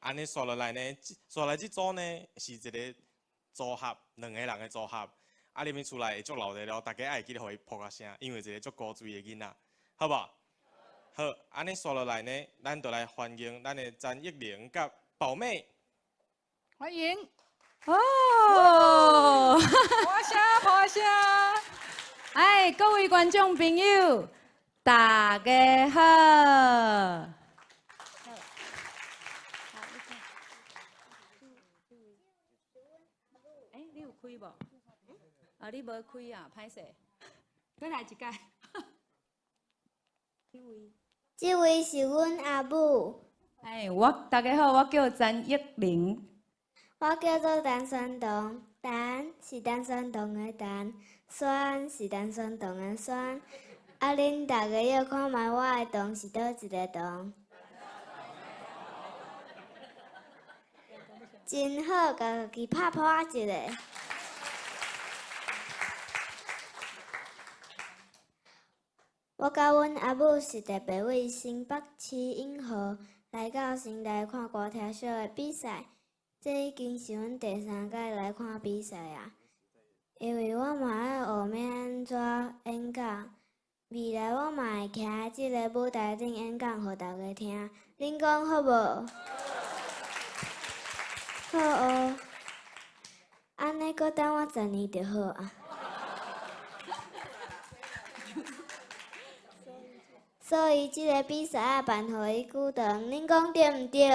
按呢紲落來呢，紲來這組呢是一个組合，兩个人的組合。啊，入去厝內會足鬧熱了，大家愛會記得予伊噗仔聲，因為一个足古錐的囡仔，好無？好，按呢紲落來呢，咱就來歡迎咱的詹益玲佮寶妹。歡迎。哦，噗聲噗聲。哎，各位觀眾朋友，大家好。哎，你有開無？啊，你無開啊，歹勢。閣來一擺。這位是阮阿母。哎，我大家好，我叫詹益玲。我叫做陳宣彤，陳是陳宣彤的陳，宣是陳宣彤的宣。啊，恁逐家要看覓我的彤是佗一个彤？真好，共家己拍噗仔一下。我佮阮阿母是特別為新北市永和來到新台看歌仔戲的比賽，這已經是阮第三擺來看比賽啊。因為我嘛愛學欲按怎演講，未來我嘛會徛佇這个舞台頂演講，予大家聽。恁講好無？好哦。按呢閣等我十年就好啊。所以這个比賽愛辦予伊久長，恁講對毋對？